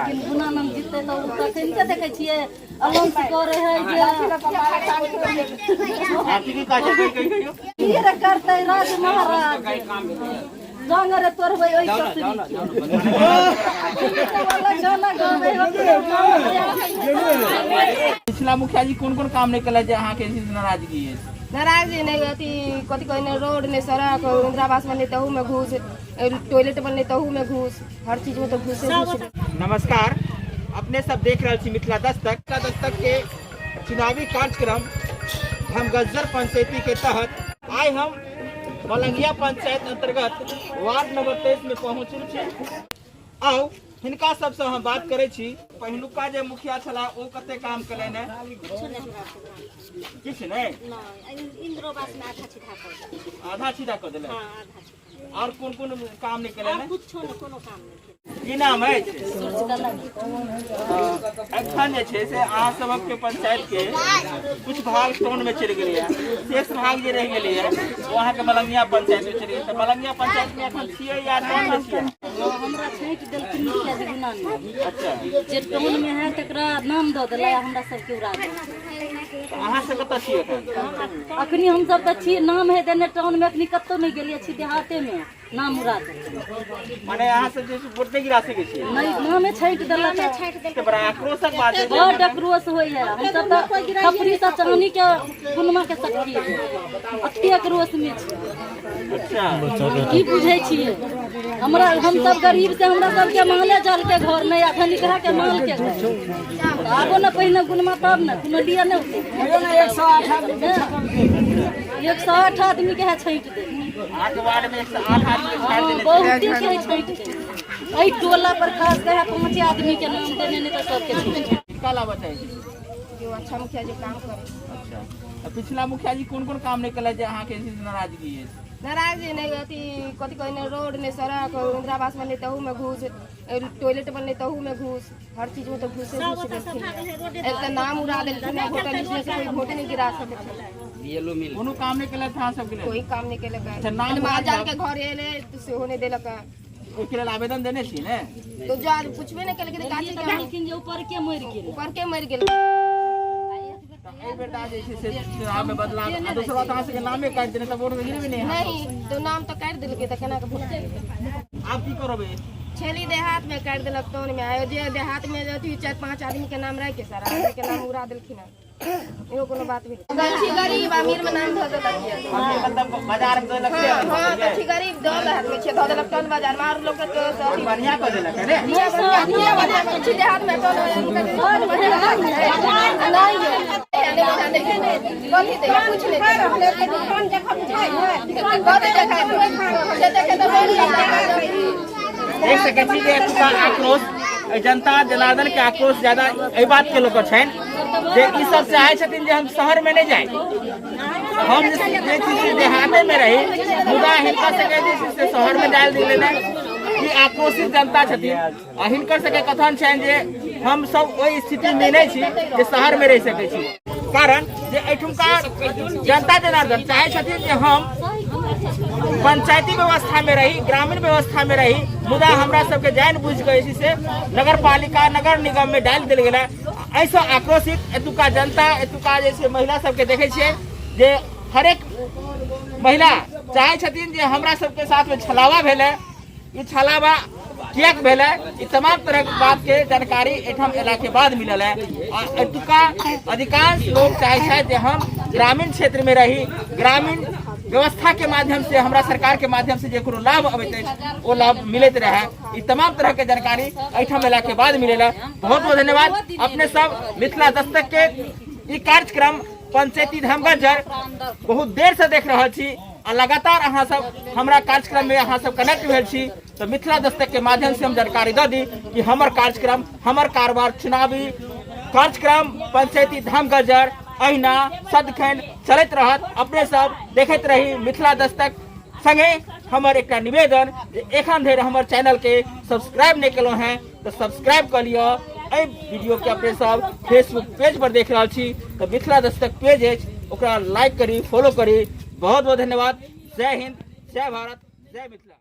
लेकिन गुणानंद जीततै तऽ ओ तखन के देखै छियै अलाउंस करै है जे की रे करतै राज महाराज जांगर रे तोड़बै ओहि ससुरी के वाला गाना गाबै ओकरे पिछला मुखिया जी कोन कोन काम नहि केलथि जे अहाँके जे छै से नाराजगी अछि? नाराजगी नहि, अथी कथी कहै, नहि रोड नहि सड़क, इंदिरा आवास बनलै तहूमे घूस, टॉयलेट बनलै तहूमे घूस, हर चीजमे तऽ घूसे घूस। नमस्कार, अपने सब देख रहल छी मिथिला दस्तक। मिथिला दस्तक के चुनावी कार्यक्रम धमगज्जर पंचायती के तहत आइ हम मलंगिया पंचायत अंतर्गत वार्ड नंबर 23 में पहुंचल छी। आउ हिनका सबसँ हम बात करै छी। पहिलुका जे मुखिया छलाह ओ कते काम केलनि है? किछु नहि। इंदिरो आवास में आधा छिधा कर देलक। आधा छिधा कऽ देलनि? हाँ, आधा छिधा। आओर कोन कोन काम नहि केलनि? और कुछो नहि, कोनो काम नहि केलनि। की नाम अछि? एखन जे छै से अहाँ सबक के पंचायत के कुछ भाग टाउन में चलि गेलैए, शेष भाग जे रहि गेलैए ओ अहाँके मलंगिया पंचायत में चलि गेल। तऽ मलंगिया पंचायत में एखन छियै या टाउन में छियै? हमरा छाँटि देलखिन मुखिया जी गुना। अच्छा। जे टाउन में है तकरा नाम दऽ देलै, हमरा सबके उड़ा देलकै। तऽ अहाँ सब कतऽ छियै एखन? अखनी हम सब तऽ छी नाम है देने टाउन में, अखनी कतौ नहि गेलियै, छी देहाते में, नाम उड़ा देलकै। माने अहाँ सब जे छै वोट नहि गिरा सकै छियै? नहि, नामे छाँटि देलक। तऽ बड़ा आक्रोशक बात है। बड आक्रोश होइए। हम सब तऽ खपरी से चानी के पूर्णिमा के सखी अते आक्रोश में छी। अच्छा। की बुझै छियै हमरा, हम सब गरीब से हमरा सबके माले जाल के घर नहि आ धनिकहा के माल के घर। तऽ आबो ने पहिने गुनमा तब ने कोनो लिए नहि होतै। 108 आदमी के है छाँटि दे। अहाँके वार्ड में 108 आदमी के छाँटि देने छै? बहुते के है छाँटि दे। एहि टोला पर खास कऽ है 5 आदमी के नाम देने, नहि तऽ सबके छाँटि दे। किनका लाबऽ चाहै छी? जो अच्छा मुखिया, जो काम करे। अच्छा, तऽ पिछला मुखिया जी कोन कोन काम नहि केलथि जे अहाँके जे छै से नाराजगी अछि? नाराजगी नहि, अथी कथी कहै, नहि रोड नहि सड़क, इंदिरा आवास बनलै तहूमे घूस, टॉयलेट बनलै तहूमे घूस, हर चीजमे तऽ घूसे घूस देलखिन। एक तऽ नाम उड़ा देलखिन हैं, वोटर लिस्ट में से कोई वोट नहीं गिरा सकै छै। कोनो काम नहि केलथि अहाँ सबके लेल? कोई काम नहीं केलक। अच्छा, नाम माल जाल के घर एले तऽ सेहो नहि देलक। ओहिके लेल आवेदन देने छी ने? तो जा पुछबे नहि केलकै तऽ काची के कहलखिन जे ऊपर के मरि गेल। ऊपर के मरि गेल। तऽ एहि बेर जे छै से चुनाव में बदलाव, आ दोसर बात अहाँ सबके नामे काटि देने तऽ वोट तऽ गिरेबे नहि अहाँ। नहीं तो नाम तऽ काटि देलकै तऽ केना के वोट गिरेबै? आब की करबै? छेली देहात में काटि देलक टोन में, आयो जे देहात में अथी 4 5 आदमी के नाम राखि के सारा आदमी के नाम उड़ा देलखिन हँ। इहो कोनो बात भेल? छी गरीब, अमीर में नाम धऽ देलक यऽ। अमीर मतलब बाजार में देलक से? हाँ, तऽ छी गरीब, दऽ हाथ में छै, धऽ देलक टोन बाजार में, आर लोक के तो बहुत बढ़िया कऽ देलक है ने? बढ़िया बढ़िया छी देहात में टोन बाजार में नहीं है, कथी दैया? कुछ नहीं कथी देखाय से देखे तऽ देख सकै छी जे एतुका आक्रोश, एहि जनता जनार्दन के आक्रोश ज्यादा एहि बात के लऽ कऽ छनि जे ई सब चाहै छथिन जे हम शहर में नहि जाइ, हम जे छै से देहाते में रही, मुदा हिनका सबके जे छै से शहर में डालि देलनि। ई आक्रोशित जनता छथिन आ हिनकर सबके कथन छनि जे हम सब ओहि स्थिति में नहि छी जे शहर में रहि सकै छी, कारण जे एहिठुमका जनता जनार्दन चाहै छथिन जे हम पंचायती व्यवस्था में रही, ग्रामीण व्यवस्था में रही, मुदा हमरा सबके जानि बुझि कऽ जे छै से नगर पालिका नगर निगम में डालि देल गेलै। एहिसँ आक्रोशित एतुका जनता, एतुका जे छै महिला सबके देखै छियै जे हरेक महिला चाहै छथिन जे हमरा सबके साथमे छलावा भेलै, ई छलावा किएक भेलै, ई तमाम तरहक बातके जानकारी एहिठाम अयलाके बाद मिलल है। आ एतुका अधिकांश लोक चाहै छथि जे हम ग्रामीण क्षेत्रमे रही, ग्रामीण व्यवस्था के माध्यम से हमरा सरकार के माध्यम से जे कोनो लाभ अबैत अछि ओ लाभ मिलैत रहै। ई तमाम तरह के जानकारी एहिठाम अयला के बाद मिलल है। बहुत बहुत धन्यवाद। अपने सब मिथिला दस्तक के ई कार्यक्रम पंचायती धमगज्जर बहुत देर से देख रहल छी आ लगातार अहाँ सब हमरा कार्यक्रम में अहाँ सब कनेक्ट भेल छी, तऽ मिथिला दस्तक के माध्यम से हम जानकारी दऽ दी कि हमर कार्यक्रम, हमर कारोबार चुनावी कार्यक्रम पंचायती धमगज्जर अहिना सदखन चलैत रहत। अपने सब देखैत रही मिथिला दस्तक। संगे हमर एकटा निवेदन जे एखन धरि हमर चैनल के सब्सक्राइब नहि केलहुँ हैं तऽ सब्सक्राइब कऽ लिअ। एहि वीडियो के अपने सब फेसबुक पेज पर देख रहल छी तऽ मिथिला दस्तक पेज अछि, ओकरा लाइक करी, फॉलो करी। बहुत बहुत धन्यवाद। जय हिंद, जय भारत, जय मिथिला।